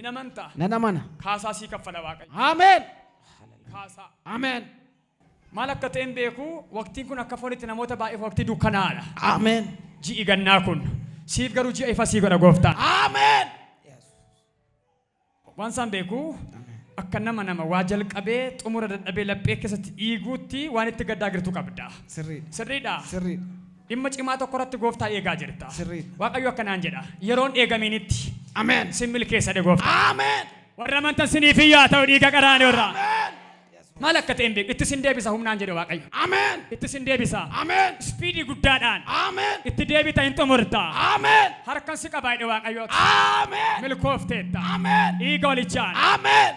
Namantaa. Nan amana. Kaasaa sii kaffala Waaqayyo. Ameen. Kaasaa. Ameen. Maal akka ta'e hin beeku waqtiin kun akka foonitti namoota baay'eef waqtii dukkanaadha. Ameen. Ji'i gannaa kun siif garuu ji'a ifa sii godha gooftaan. Ameen. Waan isaan beeku akka nama nama waa jalqabee xumura dadhabee laphee keessatti dhiiguutti waan itti gaddaa jirtu qabda. Sirriidha. Sirriidha. Sirriidha. Dhimma cimaa tokko irratti gooftaa eegaa jirta. Sirriidha. Waaqayyo akkanaan jedha. Yeroon eegaminitti Ameen. sin milkeessa dhe gooftaa. Ameen. Warra amantan siniif iyyaa ta'u dhiiga qaraaniyo irraa. Ameen. Maal akka ta'e hin beeku. Itti sin deebisa humnaan jedhe Waaqayyo. Ameen. Itti sin deebisa. Ameen. Ispiidii guddaadhaan. Ameen. Itti deebita hin xumurta. Ameen. Harkan si qabaa jedhe Waaqayyo. Ameen. Milkoofteetta. Ameen. Dhiiga olichaan. Ameen.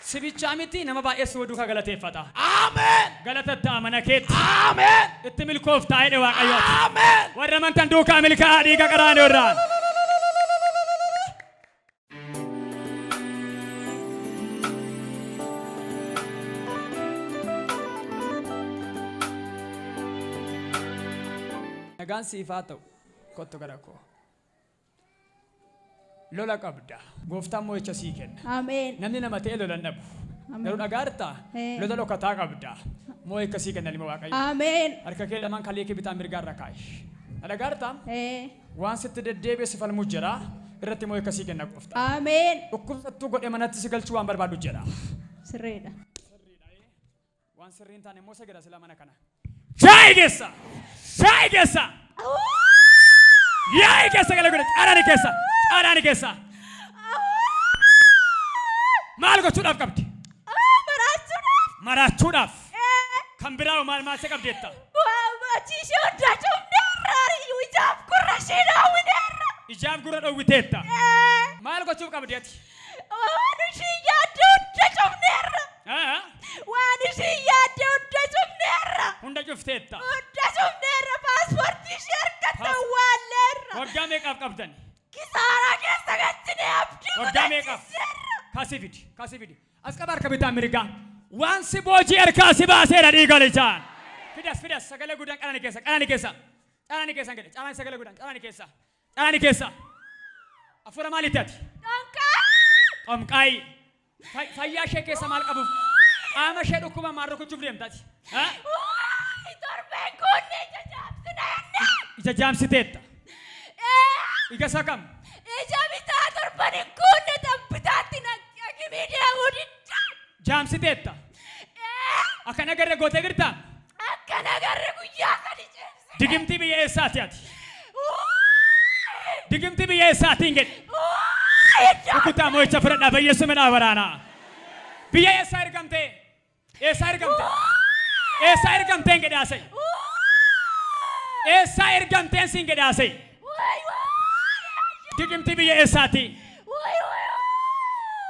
Si bichaa miti nama baay'ee si duukaa galateeffata. Ameen. Galatatta mana keetti. Ameen. Itti milkooftaa jedhe Waaqayyo. Ameen. Warra amantan duukaa milkaa'aa dhiiga qaraaniyo irraa. Nagaan siif haa ta'u. Kottu gara koo. Lola qabda. Gooftaan mo'icha sii kenna. Ameen. Namni nama ta'e lola hin dhabu. Ameen. Garuu dhagaartaa Ee. lola dhokataa qabda. Mo'icha sii kenna ilma Waaqayyo. Ameen. Harka kee lamaan kalee kee bitaa mirgaa irra kaa'i. Dhagaartaa Ee. waan sitti deddeebi'e si falmu jira. Irratti mo'icha sii kenna gooftaan. Ameen. Dhukkubsattuu godhe manatti si galchuu waan barbaadu jira. Sirriidha. Waan sirrii hin taane immoo isa jedha sila mana kana. Shaayi keessa! Shaayi keessa! Yaayi keessa gala godhe caalaani keessa! Caalaani keessa! Maal gochuudhaaf qabdi? Maraachuudhaaf. Maraachuudhaaf. Kan biraa maal maal se qabdeetta? Achii ishee hundaa cufneerra. Ijaaf gurra ishee daawwineerra. Ijaaf gurra dhowwiteetta. Maal gochuuf qabdi ati? Waan ishii yaadde hunda cufneerra. Ah, Waan ishii yaadde hunda cufneerra. Hunda cufteetta. Hunda cufneerra. Paaspoortii ishee harkatti Paas- awwaalleerra. Waggaa meeqaaf qabdan? Kisaaraa keessa galchinee abdii Waggaa meeqaaf? kutachiiseerra. Kaasii fidi, kaasii fidi. As qaba harka bitaa mirgaa. Waan si boojii harkaa si baaseera dhiiga olichaan. Fidas, fidas, sagalee guddaan qanani keessa, qanani keessa. Qanani keessa hin jedhe, qanani sagalee guddaan, qanani keessa. Qanani keessa. Hafuura maaliiti ati? Dhonqaa. Xomqaayii. Fayyaa ishee keessa maal qabuuf? Qaama ishee dhukkuba maal rukuchuuf deemta ati? Ha? Waay, torbeen kunneen ija jaamsina jennee. Ija jaamsiteetta. Ee, Ija isa kam? ija bitaa torban hin guunne tan bitaatti naqimii deemuu didda. Jaamsiteetta. Ee, Akka hin agarre gootee jirtaa? akka nagarre guyyaa sadi cimsine. Digimtii biyya eessaati ati? Waay, Digimtii biyya eessaati hin jedhe. waay, iddoo Rukutaa mo'icha fudhadhaa bayyeessu midhaa waraanaa. Biyya eessaa ergamtee? Eessaa ergamte? Eessaa ergamtee hin jedhe haasa'e. Waay, Eessaa ergamteen siin jedhe haasa'e. waay, waay, Digimtii biyya eessaati? waay, waay,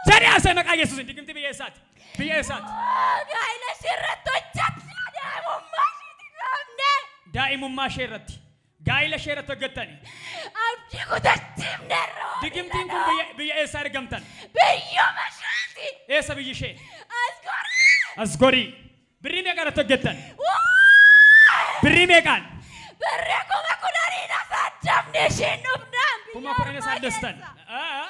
Jedhe haasa'e maqaa Yesuusin digimtii biyya eessaati? Biyya eessaati? waay. Gaa'ela ishee irratti hojjette daa'imummaa isheetti dhaabne. Daa'imummaa ishee irratti gaa'ila ishee irratti hojjettani. Abdii kutachiifneerra. Digimtiin kun biyya, biyya eessaa ergamtan? Biyyuma isheeti. Eessa biyyi ishee? As gorii. As gorii. Birrii meeqa irratti hojjettan? Waay! Birrii meeqaan? Birrii 10,000 asaadamne isheen dhufnaan biyya 10,000 ormaa asaaddastan. keessa. Ah,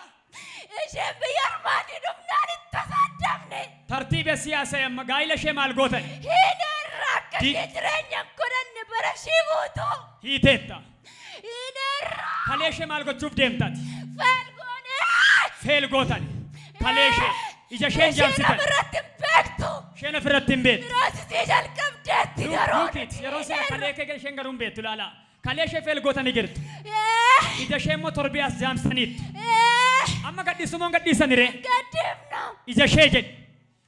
Isheen biyya ormaatii dhufnaan itti asaadamne. Tartiiba siyaasa amma gaa'ila ishee maal gootan? Hiineerra akka Di- ishee jireenya hin godhanne bara ishee guutuu. Hiiteetta. Hiineerra Kalee ishee maal gochuuf deemtati? feelgoonee. Feel gootan. Kalee ishee. Ija ishee hin Isheen jaamsitan. ofirratti hin beektu. Isheen ofirratti hin beektu. Biroosisii jalqabdeetti garuu. Luukiit yeroo sana kalee kee isheen garuu hin beektu ilaala. Kalee ishee feel gootanii jirtu. Ee, Ija ishee immoo torbii as jaamsaniittu. ee, Amma gadhiisu moo hin gadhiisani ree? Gadhiifnu. Ija ishee jedhi.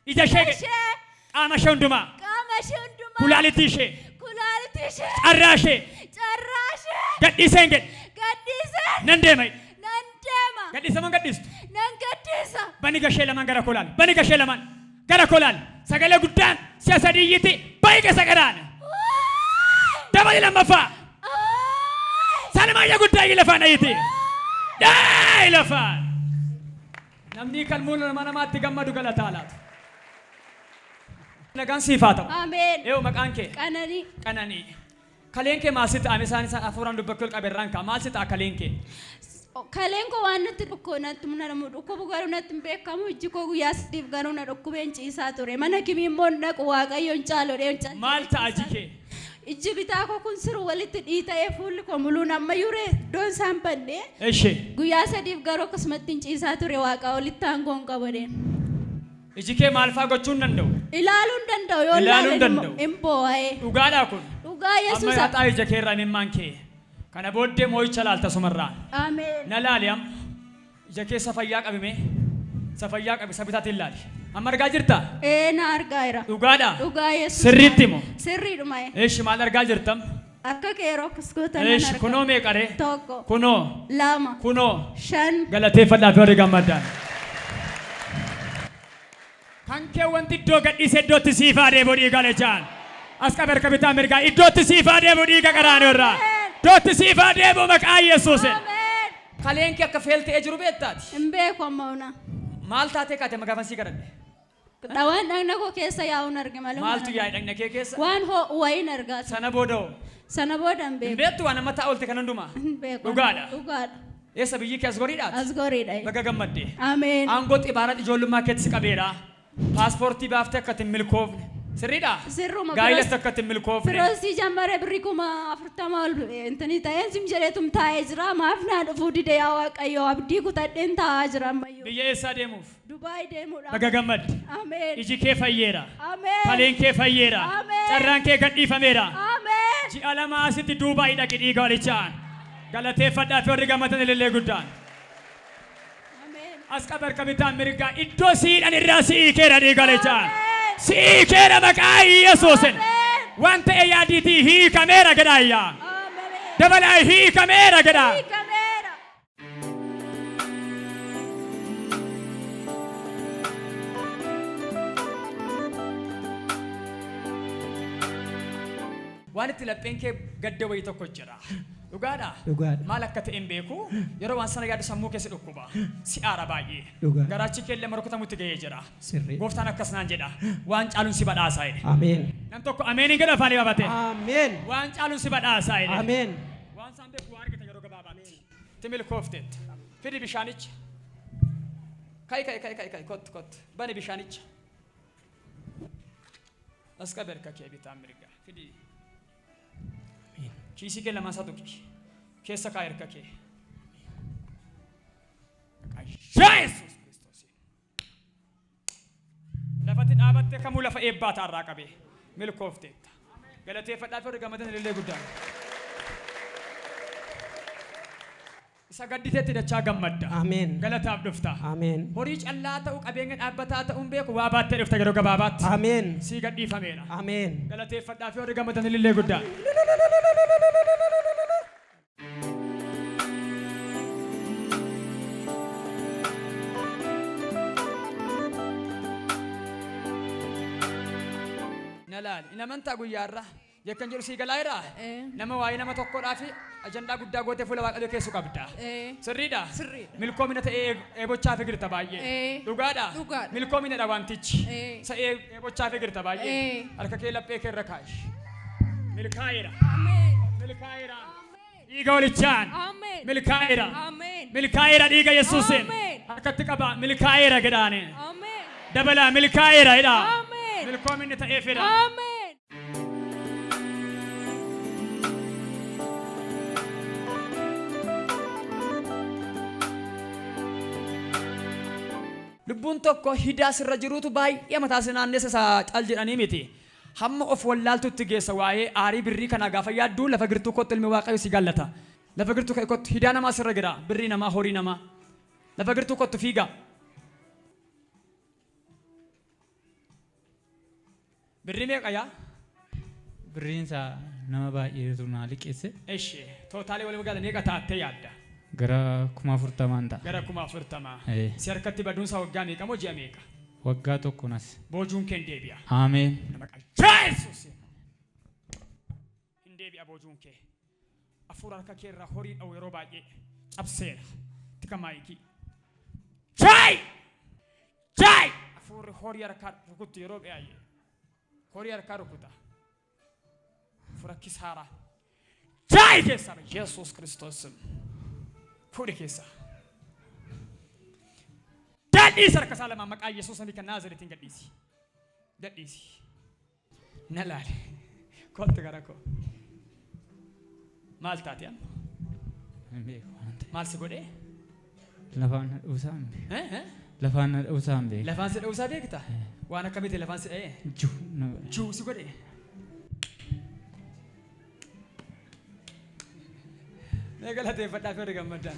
Ija ishee jedhi. Ishee Qaama ishee hundumaa. qaama ishee hundumaa. Kulaalitii ishee. Kulaalitii ishee. Carraa ishee. Carraa ishee. Gadhiiseen jedhi. Gadhiiseen. Nan deema. Nan deema. Gadhiisa moo hin gadhiistu? Nan gadhiisa. Bani gashee lamaan gara koo laali. Bani gashee lamaan gara koo laali. Sagalee guddaan si'a sadiyyiti bayi keessa garaan. Dabali lammaffaa. Sanumaayya guddaa iyyi lafaan ayyiti. Dhaayi lafaan. Namni kalmuu nama namaatti gammadu galataa laatu. Nagaan siif haa ta'u. Ameen. Eewu maqaan kee? Qananii. Qananii. Kaleen kee maal si ta'a? Isaan isaan hafuuraan dubbachuu ol qabeerraan ka'a. Maal si ta'a kaleen kee? Kaleen koo waan natti dhukkoo natti na dhukkubu garuu natti hin beekamu. Ijji koo guyyaa sadiif garuu na dhukkubeen ciisaa ture. Mana kimii immoo hin dhaqu Waaqayyoon caalodhee hin caalchee. Maal ta'a iji kee? Ijji bitaa koo kun siru walitti dhiita'ee fuulli koo muluun ammayyuu ree iddoon isaan banne. Eshi. Guyyaa sadiif garuu akkasumatti hin ciisaa ture Waaqa olitti aangoon qabadeen. Iji kee maal faa gochuu hin danda'u? Ilaaluu hin danda'u yoo Ilaaluu hin ilaalan danda'u. hin boo'ee. Dhugaadhaa kun. Dhugaa Amma Yesuus. haxaa ija kee irraa imimmaan kee. Kana booddee moo'icha laalta sumarraa. Ameen. Na laali amma. Ija kee isa fayyaa qabi mee. Isa fayyaa qabi isa bitaatiin laali. Amma argaa jirta? Ee na argaa jira. Dhugaadhaa? Dhugaa Yesuus. Sirriitti moo? Sirriidhuma. Eeshi maal argaa jirta? Akka kee yeroo akkas gootan nan Eeshi arga. kunoo meeqaree? Tokko. Kunoo. Lama. Kunoo. Shan. Galateeffadhaa fi warri gammaddan. Kan kee wanti iddoo gadhiise iddootti siif haa deebi'u dhiiga lechaan. As qabe harka bitaa mirgaa iddootti siif haa deebi'u dhiiga qaraaniyo irraa. Iddootti siif haa deebi'u maqaa Yesuusin. Ameen. Kaleen kee akka feel ta'ee jiru beektaati. Hin beeku amma una. Maal taatee kaate amma gaafan sii kadhadhe? Dhawaan dhagna koo keessa yaa'uun arge malee. Maaltu yaa'e dhagna kee keessa? Waan ho'u wayiin argaa ture. Sana booda hoo? Sana booda hin Hin beeku. beektu waan amma ta'a oolte kan hundumaa? Hin beeku. Dhugaadha. Dhugaadha. Eessa biyyi kee as goriidhaati? As goriidha. Baga gammadde. Ameen. Aangoo xibaaraa ijoollummaa keetti si qabeera. Paaspoortii baaftee akka itti hin milkoofne. Sirriidhaa? Sirruma. Gaa'ilatti akka itti hin milkoofne. Firoosii jammaree birrii 40,000 ol intini ta'een sim jedheetum taa'ee jira. Maaf naa dhufuu dide yaa Waaqayyo abdii kutadheen taa'aa jira ammayyuu. Biyya eessaa deemuuf? Dubaay deemuudhaaf. Baga gammadde. Ameen. Iji kee fayyeera. Ameen. Kaleen kee fayyeera. Ameen. Carraan kee gadhiifameera. Ameen. Ji'a lama asitti duubaay dhaqi dhiiga walichaan. Galateeffadhaa fi warri gammatan ilillee guddaan. Ameen. As qabe harka bitaan mirgaa iddoo siidhan irraa si'ii keera dhiiga walichaan. Ameen. Si'ii keera maqaa Yesuusin. Ameen. Waan ta'e yaadiitii hiikameera jedhaa. Ameen. Dabalaa hiikameera jedhaa. Hiikameera. Waan itti lapheen kee gadda wayii tokko jira. Dhugaadha? Dhugaadha. Maal akka ta'e hin beeku. Yeroo waan sana yaadu sammuu keessa dhukkuba. Si aara baay'ee. Dhugaadha. Garaachi kee illee rukutamutti ga'ee jira. Sirrii. Gooftaan akkas naan jedha. Waan caaluun si badhaasaa jedhe. Ameen. Nam tokko ameen hin jedhu afaanii baafate. Ameen. Waan caaluun si badhaasaa jedhe. Ameen. Waan isaan beeku waa argita yeroo gabaabaatti. Itti milkoofteetta. Fidi bishaanicha. Ka'i ka'i ka'i ka'i ka'i kottu kottu. Bani bishaanicha. As qabi harka kee bitaa mirga. Fidi. Kiisii kee lamaan isaa tuqi. Keessa kaa'i harka kee. Maqaa Yesuus Kiristoosiin. Lafatti dhaabatte kamuu lafa eebbaa ta'arraa qabee milkoofteetta. Galateeffadhaa fi warri gammadan ilillee guddaan. Isa gadditeetti dachaa gammadda. Ameen. Galataaf dhufta. Ameen. Horii callaa ta'u qabeenya dhaabbataa ta'uun beeku waa baattee dhufta yeroo gabaabaatti. Ameen. Sii gadhiifameera. Ameen. Galateeffadhaa fi warri gammadan ilillee guddaa. Na laali. Hin amantaa guyyaarra. Yakkan jedhu sii galaa jiraa? Nama waa'ee nama tokkodhaa fi ajandaa guddaa gootee fuula Waaqayyoo keessu qabda. Sirriidha? Sirriidha. Milkoomina ta'ee eebochaa fi girta baay'ee. Dhugaadha? Dhugaadha. Milkoominadha wantichi. Isa eebochaa fi girta baay'ee. Harka kee laphee kee irra kaa'i. Milkaa'eera. Ameen. Milkaa'eera. Dhiiga walichaan. Ameen. Milkaa'eera. Ameen. Milkaa'eera dhiiga Yesuusiin. Ameen. Harkatti qaba. Milkaa'eera jedhaani. Ameen. Dabalaa milkaa'eera jedhaa. Ameen. Milkoominni ta'eefidha. Ameen. Lubbuun tokko hidaa sirra jiruutu baay'ee mataa si naannessa isa cal jedhanii miti. Hamma of wallaaltutti geessa waa'ee aarii birrii kanaa gaafa yaadduu lafa girtuu kottu ilmi Waaqayyo si gaallata. Lafa girtuu ka'e kottu hidaa namaa sirra jira birrii namaa horii namaa. Lafa girtuu kottu fiigaa. Birrii meeqa yaa? Birriin isaa nama baay'eetu naa liqeesse. Eshi tootaalee walii gala meeqa taattee yaadda? Gara 40,000 ta'a. Gara 40,000. Ee. Si harkatti baduunsaa waggaa meeqa moo ji'a meeqa? Waggaa tokko nas. Boojuun kee hin deebi'a. Ameen. Nama qalchaa Yesuusiin. Hin deebi'a boojuun kee. Afuura harka kee irraa horii dha'u yeroo baay'ee cabseera. Tika maayikii. Chaay! Chaay! Afuurri horii harkaa rukuttu yeroo baay'ee. Horii harkaa rukuta. Afuura kisaaraa. Jaayi keessaa ba'i. Yesuus Kiristoos ስም. Fuudhi keessaa. Gadhiisi harka isaa lamaan maqaa Yesuus kan Naazireetiin gadhiisi. Gadhiisi. Na laale. Kottu gara koo. Maal taate amma? Hin beeku waan ta'e. Maal si godhee? Lafaan na dha'uusaa hin beeku. Eh, eh? Lafaan na dha'uusaa hin beeku. Lafaan si dha'uusaa beekta? Waan akkamiiti lafaan si dha'ee? Juu na godhe. Juu si godhe. Mee galateeffadhaa fi warri gammaddan.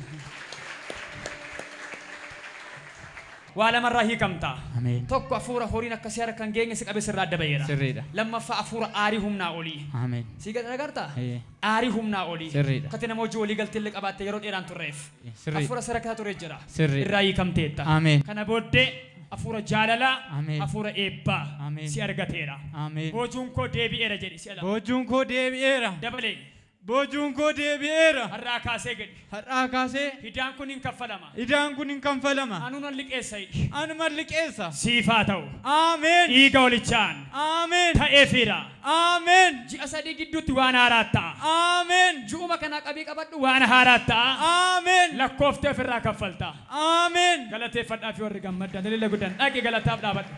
Waa lamarraa hiikamta. Ameen. Tokko hafuura horiin akka si harka hin geenye si qabe sirraa adda baheera. Sirriidha. Lammaffaa hafuura aarii humnaa olii. Ameen. Si gad agartaa? Ee. Aarii humnaa olii. Sirriidha. Akkati nama hojii walii galtee illee qabaatte yeroo dheeraan turreef. Sirriidha. Hafuura sarakkaa ture jira. Sirriidha. Irraa hiikamteetta. Ameen. Kana booddee hafuura jaalalaa, Ameen. hafuura eebbaa Ameen. si argateera. Ameen. Boojuun koo deebi'eera jedhi si'a lama. Boojuun koo deebi'eera. Dabalee Boojuun koo deebi'eera. har'aa kaasee jedhi. Har'aa kaasee Idaan kun hin kaffalama. idaan kun hin kanfalama. Anuman liqeessa jedhi. Anuman liqeessa. Siif haa ta'u. Ameen. Dhiiga olichaan Ameen. ta'eefiira. Ameen. Ji'a sadii gidduutti waan haaraa ta'a. Ameen. Ji'uma kana qabii qabadhu waan haaraa ta'a. Ameen. Lakkooftee ofirraa kaffalta. Ameen. Galateeffadhaa fi warri gammaddan. Ilillee guddan dhaqi galataaf dhaabadhu.